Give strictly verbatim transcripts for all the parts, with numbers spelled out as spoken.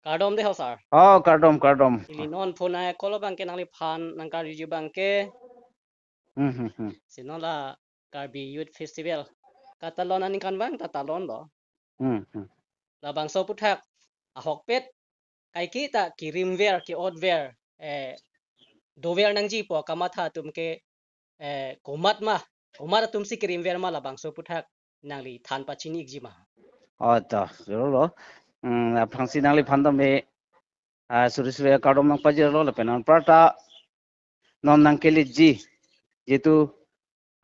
Kardom de ho sir. Oh, kardom, kardom. Ili non phone a call abang ke nangliphan nangkarjuji abang ke. Hmm, hmm, hmm. Si non la Karbi Youth Festival katalon aningkanvang ta talonlo. Hmm, hmm. Labangso aphuthak ahokpet kaike ta kerimver ke-otver eh dover nangji pu kamatha atum ke eh komat ma, komat atum si kerimver ma labangso aphuthak nangli than pachini ikji ma? Oh, to, jolo. Hmm, aphrangsi nangliphan tame ah, suri suri kardom nangpajirlo lapen anparta non nangkeleji, jitu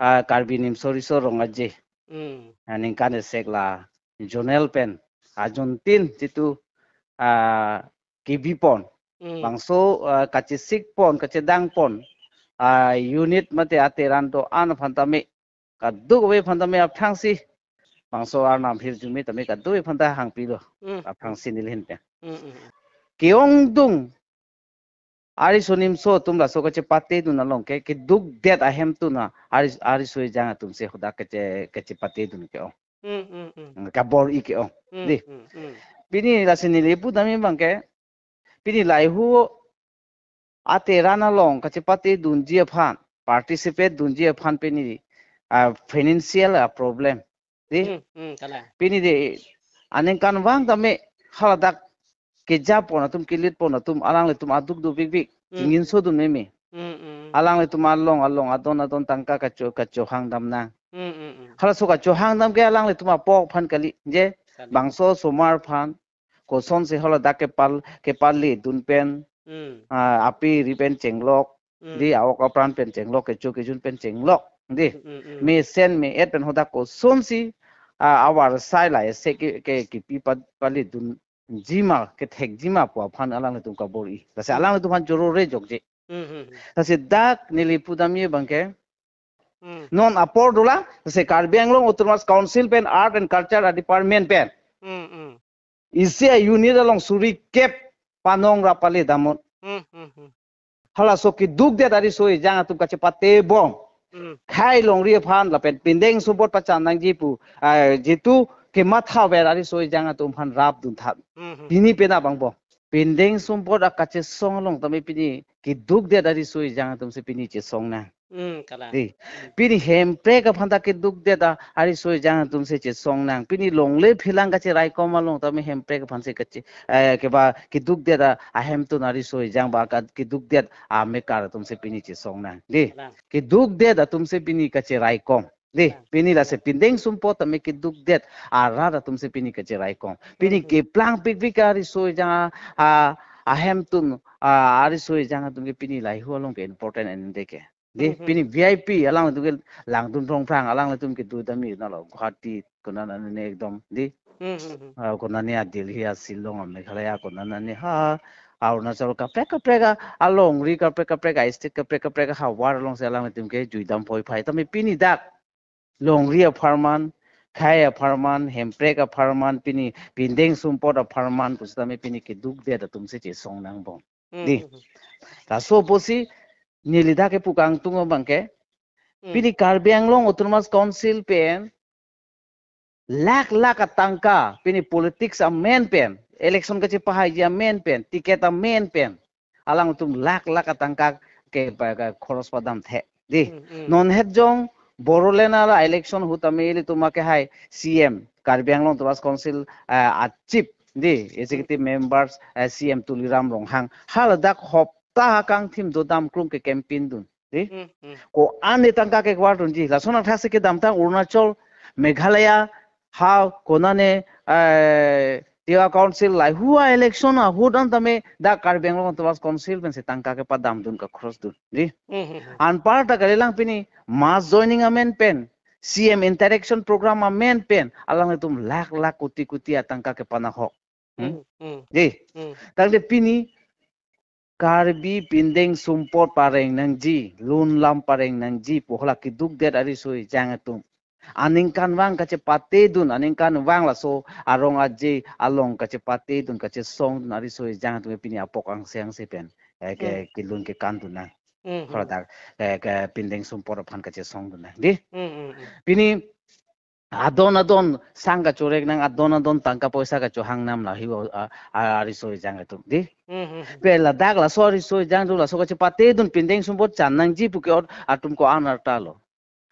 ah, Karbi Nimso Riso Rong Aje Hmm. ah, ningkan esek la zonal pen ah, zontin jitu ah, kebipon Hmm. bangso ah, kachesikpon, kachedangpon ah, unit mate ateran do-an aphan tame, kadokave aphan tame aphrangsi bangso arnam hirjume tame kadokave aphan ta hangpilo. Hmm. Aphrangsi nelihin pen Hmm, hmm, hmm. ke-ongdung ariso nimso atum laso kachepatedun along ke, kedukdet ahemtun a ari, ariso ejang atum si hadak kache, kachepatedun ke-ong. Hmm, hmm, hmm. Kabor-i ke-ong. Hmm, Di. hmm, hmm. Pini lasi neli pu tame abang ke, pini laihu ateran along kachepatedunji aphan, participate dunji aphan pini ah, financial ah, problem. Di. Hmm, hmm, kalang. Pini de aningkanvang tame haladak kejapon atum, kelitpon atum, alanglitum aduk dupikpik Hmm. chinginsodun meme. Hmm, hmm. Alanglitum along along adon adon tangka kacho, kachohang damnang. Hmm, hmm, hmm. Halaso kachohang dam ke alanglitum apok aphan kali, je Kali. bangso osomar aphan kosonsi haladak kepal, kepaledun pen Hmm. ah, api ri pen chenglok, Hmm. di, aok apran pen chenglok, kecho kejun pen chenglok, di. Hmm, hmm, hmm. Mesen me-et pen hadak kosonsi ah, awar sai la ese ke, ke, kepi pa, paledunji ma, kethekji ma pu aphan alanglitum kabor-i. Lasi Hmm. alanglitum aphan choro rejokje. Hmm, hmm, hmm. Lasi dak neli pu damji abang ke, Hmm. non apor dolang, lasi Karbi Anglong Autonomous Council pen Art and Culture Department pen Hmm, hmm. isi a-unit along suri kep panong rap pale damnon. Hmm, hmm, hmm. Halaso kedukdet ariso ejang atum kachepatebom. Hmm. Khei longri aphan lapen pindeng sumpot pachan nangji pu, ah, jitu kemathaver ariso ejang atum aphan rapdun tha. Hmm, hmm. Pini penap angbong. Pindeng sumpot akachesong along tame pini kedukdet ariso ejang atum si pini chesong nang. Hmm, kalang. Di. Hmm. Pini Hemprek aphan ta kedukdet a, ariso ejang atum si chesong nang. Pini longle philang kacheraikom along tame Hemprek aphan si kache, eh, keba kedukdet a, ahemtun ariso ejang ba ka kedukdet amekar atum si pini chesong nang. Di. Kalang. Kedukdet atum si pini kacheraikom. Di, Kalang. pini lasi pindeng sumpot tame kedukdet arat atum si pini kacheraikom. Pini Hmm, hmm. keplangpikpik ariso ejang a, a, ahemtun a, ariso ejang atum ke pini laihu along ke important ende ke. Di, Hmm, hmm. pini V I P alangtum ke langdun phrongphrang, alanglitum ke dudamji nalo Guwahati konane ekdom, di. Hmm, hmm, hmm. Ah, konane a Delhi, a Shillong, a Meghalaya, konane ha Arunachal kaprek kaprek a, alongri kaprek kaprek a, state kaprek kaprek a, havar alongsi alanglitum ke juidam phoiphai. Tame pini dak longri apharman, khei apharman, Hemprek apharman, pini pindeng sumpot apharman pusitame pini kedukdet atum si chesong nangbom. Hmm, Di. hmm, hmm. Laso apotsi neli dak kepu kangtung abang ke, Hmm. pini Karbi Anglong Autonomous Council pen lakh lakh atangka, pini politics amen pen, election kachepahaiji amen pen, ticket amen pen, alangtum lakh lakh atangka ke, pa, ke khoros padam the. Di. Hmm, hmm. Non het jong Bodoland a election ahut tame ilitum akehai C M, Karbi Anglong Autonomous Council, ah, a chief, di, executive Hmm. members, ah, C M Tuliram Ronghang, haladak hopta akangthim dodam krung ke campaign dun. Di? Hmm, hmm. Ko-an etangka kekvar dunji. Lason athak si kedamtang Arunachal, Meghalaya, ha konane, eh, Tiwa Council laihu a-election ahut an tame dak Karbi Anglong Autonomous Council pensi tangka kepadam dun, kakhoros dun. Di? Hmm, hmm, hmm. Anparta kalilang pini mass joining amen pen, C M interaction program amen pen, alanglitum lakh lakh koti koti atangka kepanahok. Hmm? Hmm, hmm. Di? Hmm. Tangte pini Karbi pindeng sumpot pareng nangji, lun lam pareng nangji pu hala kedukdet ariso ejang atum. Aningkanvang kachepatedun, aningkanvang laso arong aje along kachepatedun, kachesongdun ariso ejang atum pini apok angse angse pen, eh, ke, Hmm. kelun kekan dun nang. Hmm, hmm. Haladak, eh, ke pindeng sumpot aphan kachesongdun nang. Di? Hmm, hmm, hmm. Pini Adon adon sang kachorek nang, adon adon tangka poisa kachohang nam lahi a, a, ariso ejang atum, dei. Hmm, hmm, hmm. Pe ladak laso ariso ejang atum laso kachepate dun pindeng sumpot chan nangji pu ke-ot atum ko-an arta lo.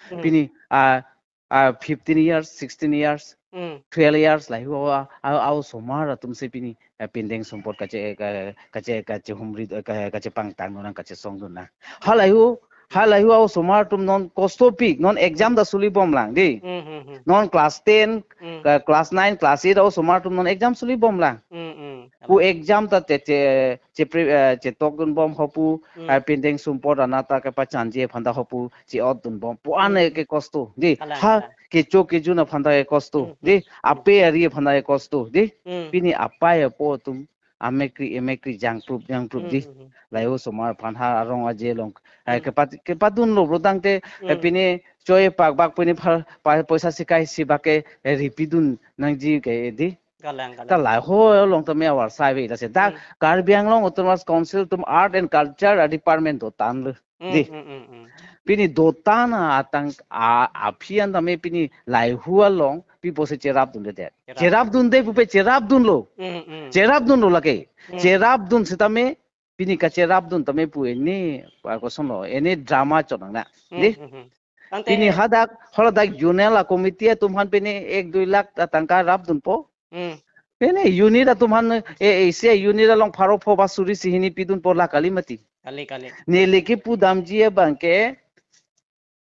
Hmm. Pini a, a fifteen years, sixteen years, Hmm. twelve years lahi a, a, a osomar atum si pini eh, pindeng sumpot kache, ka-, kache, kachehumri, eh, ka-, kachepangtang dun nang, kachesong dun nang. Halahui, halahui a osomar atum non kosto pik, non exam ta suli bomlang, dei. Hmm, hmm, hmm. Non class ten, Hmm. ka-, class nine, class eight a osomar atum non exam suli bomlang. Hmm, hmm. Pu exam ta che, che, che pre-, eh, chetok dun bom ho pu, Hmm. eh, pindeng sumpot anat ta kepachanji aphan ta ho pu che-ot dun bom. Pu ane Hmm. ke kosto, dei. Kalang, Ha, kalang. kecho kejun aphan ta ke kosto, Hmm, dei. Hmm. Ape ari aphan ta ke kosto, dei. Hmm. Pini apai apo atum amekri, emekri jangprup, jangprup, Hmm, dei. Hmm, hmm. Lahai osomar aphan ha arong aje along. Eh, Hmm. kepat, kepadun lo bro tangte, eh, Hmm. pini choi pak bak pini phar, pa, poisa sikai si bak ke, eh, ripidun nangji ke, dei. Kalang, kalang. Ta lahai along tame awar sai ve ta se. Dak Hmm. Karbi Anglong Autonomous Council atum Art and Culture a department dotan lo. Hmm, Dei. Hmm, hmm, hmm. Pini dotan atang a, aphi an tame pini lahai along pi pusi cherap dunde det. Cherap. Cherap dunde pupe cherap dun lo. Hmm, hmm. Cherap dun lo lake. Hmm. Cherap dun sitame pini kacherap dun tame pu ene, pa koson lo, ene drama chot nang na. Hmm, Dei. Hmm, hmm. Tangte Pini hadak, haladak zonal a committee atum aphan pini ek dui lakh ta tangka rap dunpo. Hmm. Pini unit atum aphan, eh, isi a unit along pharo pho ba suri si hini pidunpo la kali mati. Kali, kali. Neli kepudamji abang ke,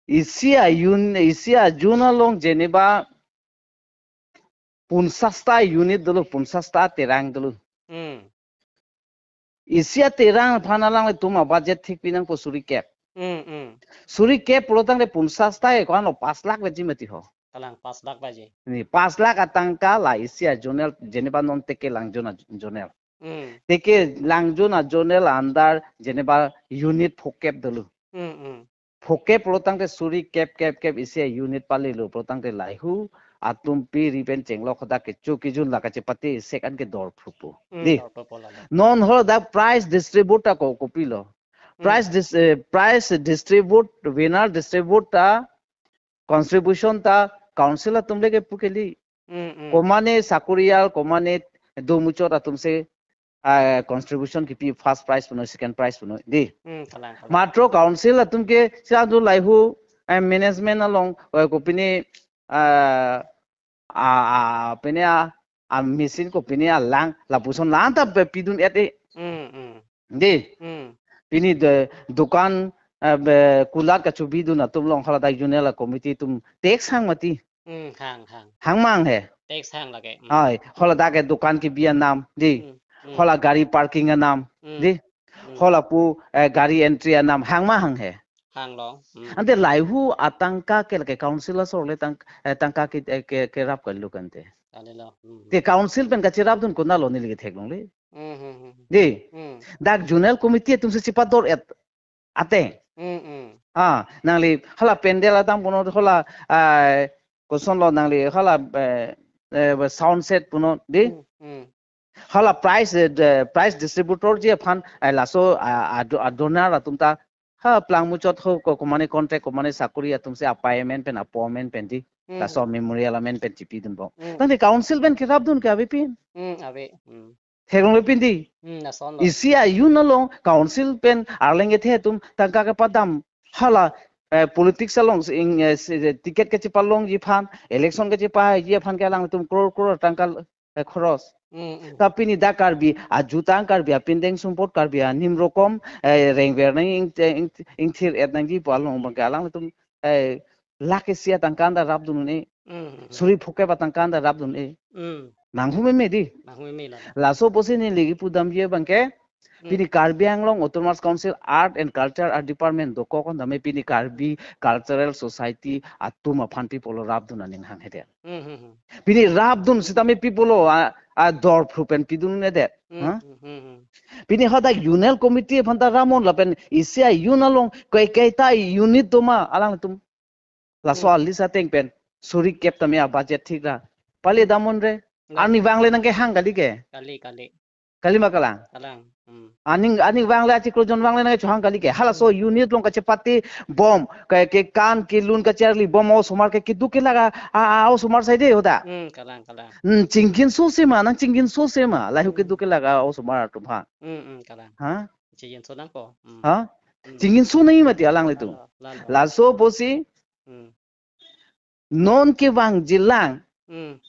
isi a un-, isi a zonal along jeneba ponsas ta unit dolo, ponsas ta terang dolo. Hmm. Isi a terang aphan alanglitum a budget thik pi nangpo suri kep. Hmm, hmm. Suri kep pulo tangte ponsas ta e ko-an lo, pas lakh veji mati ho. Kalang, pas lakh veji. Ni pas lakh atangka la isi a zonal, jeneba non Tekelang zon a zonal. Hmm. Tekelang zon a zonal under jeneba unit phokep dolo. Hmm, hmm. Phokep pulo tangte suri kep kep kep isi a unit palilo pulo tangte lahai atum piri pen chenglok hadak kecho kejun la kachepate second ke dor phrupo. Hmm, Dei. Dor phrupo lalo. Non haladak prize distribute ta ko, kopilo. Hmm. Prize dis-, eh, prize distribute, winner distribute ta, contribution ta council atum le kepu kali. Hmm, hmm. Komane sakorial, komane domuchot atum si, ah, contribution kipi first prize punon, second prize punon, dei. Hmm, kalang, kalang. Matro council atum ke sadu lahai, eh, management along, eh, kopine, ah, a, a, pine a, a machine kopine alang, lapuson lang ta pe pidun et e. Hmm, hmm. Dei. Hmm. Pini de dukan, eh, be kulat kachobi dun atum along haladak zonal a committee atum tax hang mati. Hmm, hang, hang. Hang ma hang he. Tax hang lake. Hmm. Ai, haladak ke dukan kebi anam, dei. Hmm, hmm. Hala gari parking anam, Hmm. dei. Hmm. Hala pu, eh, gari entry anam, hang ma hang he. Hang lo. Hmm. Ante lahai atangka ke lake council asor le tang, eh, tangka ke, eh, ke, kerap kali lo kante. Kali lo. Hmm. Te council pen kacherap dun konat lo neli ketheklongle. Hmm, hmm, hmm. Dei. Hmm. Dak zonal committee atum si chepador et ateng. Hmm, hmm. Ah, nangli hala pandal adang punon, hala, ah, koson lo nangli hala, eh, eh, sound set punon, dei. Hmm, hmm. Hala prize, eh, de-, prize distributor ji aphan, eh, laso, ah, ah, do-, ah, donor atum ta, ha plangmuchot ho ko, komane contract, komane sakori atum si appointment pen, appointment pen dei. Hmm. Laso memorial amen pen chepidunbom. Hmm. Tangte council pen kerap dun ke avepin. Hmm, ave. Hmm. Theklonglepin dei. Hmm, lason lo. Isi a-un along council pen arleng kethe atum tangka kepadam. Hala, eh, politics along si ing, eh, si, eh, ticket kachepalongji aphan, election kachepahaiji aphan ke alangtum crore crore tangka, eh, khoros. Hmm, hmm. Ta pini dak Karbi ajutang, Karbi apindeng sumpot, Karbi anim rokom, eh, rengver nang ing, ing, ingthir et nangji pu along abang ke alangtum, eh, lakh isi atangka an ta rapdun un-e. Hmm, hmm, hmm. Suri phokep atangka an ta rapdun un-e. Hmm. Nanghu meme dei. Nanghu meme la. Laso pusi neli kepudamji abang ke, Hmm. pini Karbi Anglong Autonomous Council Art and Culture Art Department dokok an tame pini Karbi Cultural Society atum aphan pi pulo rapdun aning hanghe det. Hmm, hmm, hmm. Pini rapdun sitame pi pulo a, a dor phru pen pidun un-e det. Hmm, Ha? hmm, hmm, hmm. Pini hadak zonal committee aphan ta ramnon lapen isi a-un along koi koi ta unit doma alangtum. Laso Hmm. a-list ateng pen suri kep tame a-budget thik ra. Pale damnon re. Kali. Arnivang le nangkehang kali ke. Kali, kali. Kalima kalang. Kalang. Hmm. Aning, aning vangle achiklo jon vangle nangchohang kali ke. Halaso Hmm. unit along kachepate bom. Ke, kekan kelun kacharli bom osomar ke keduk kelak a, a, a, osomar saide hoda. Hmm, kalang, kalang. Hmm, chingkinso sema, nangchingkinso sema. Lahei Hmm. keduk kelak a osomar atum ha. Hmm, hmm, kalang. Ha? Chingkinso nangpo. Hmm. Ha? Hmm. Chingkinso nangji mati alanglitum. Lalo, lalo. Laso apotsi Hmm. non kevang jilang. Hmm.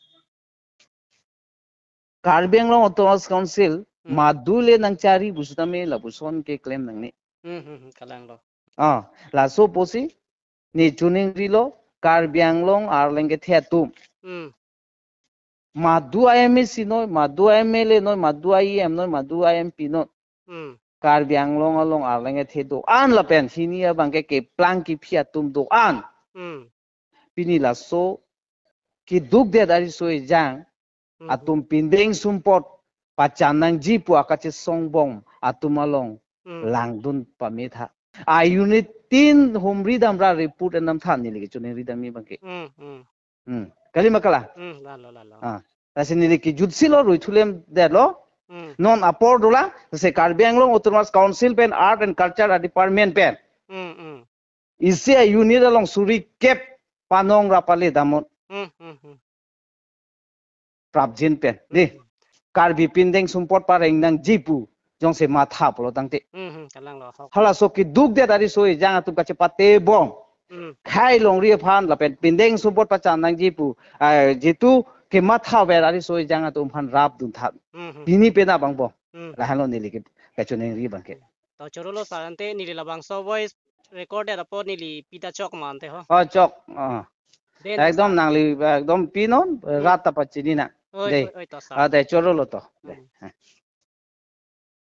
Karbi Anglong Autonomous Council Hmm. madu le nangchari pusitame lapuson keklem nangne. Hmm, hmm, hmm, kalanglo. Ah, laso apotsi ne choningrilo Karbi Anglong arleng kethe atum. Hmm. Madu a-M A C noi, madu a-M L A noi, madu a-E M noi, madu a-M P noi. Hmm. Karbi Anglong along arleng kethe do-an lapen hini abangke keplang kephi atum do-an. Hmm. Pini laso kedukdet ariso ejang Hmm. atum pindeng sumpot pachan nangji pu akachesong bom atum along Hmm. langdun pame tha. A unit tin humri damra report enam tha neli kechoningri damji abangke. Hmm, hmm. Hmm. Kalima kalang. Hmm, lalo, lalo. Ah. Lasi neli kejutsi lo, rui thulemdetlo. Hmm. Non apor dolang, lasi Karbi Anglong Autonomous Council pen Art and Culture Department pen. Hmm, hmm. Isi a unit along suri kep panong rapale damnon. Hmm, hmm, hmm. Prapjin pen. Di. Hmm. Karbi pindeng sumpot pareng nangji pu jongsi matha pulo tangte. Hmm, hmm, kalanglo, ahok. Halaso kedukdet ariso ejang atum kachepate bom. Hmm. Khei longri aphan lapen pindeng sumpot pachan nangji pu, ah, jitu kemathaver ariso ejang atum aphan rapdun tha. Hmm, hmm. Pini penap angbong. Hmm. Lahenlo neli ke, kechoningri abangke. To chorolo sir, ante neli labangso voice recorded apot neli pita chok ma ante ho. Oh, chok. Oh. Den to ekdom sir. Nangli, ekdom pinon, Hmm. rat ta pachini nang. Oi, de. Oi, oi, to sir. Ah, de, chorolo to. De. Hmm. Ah.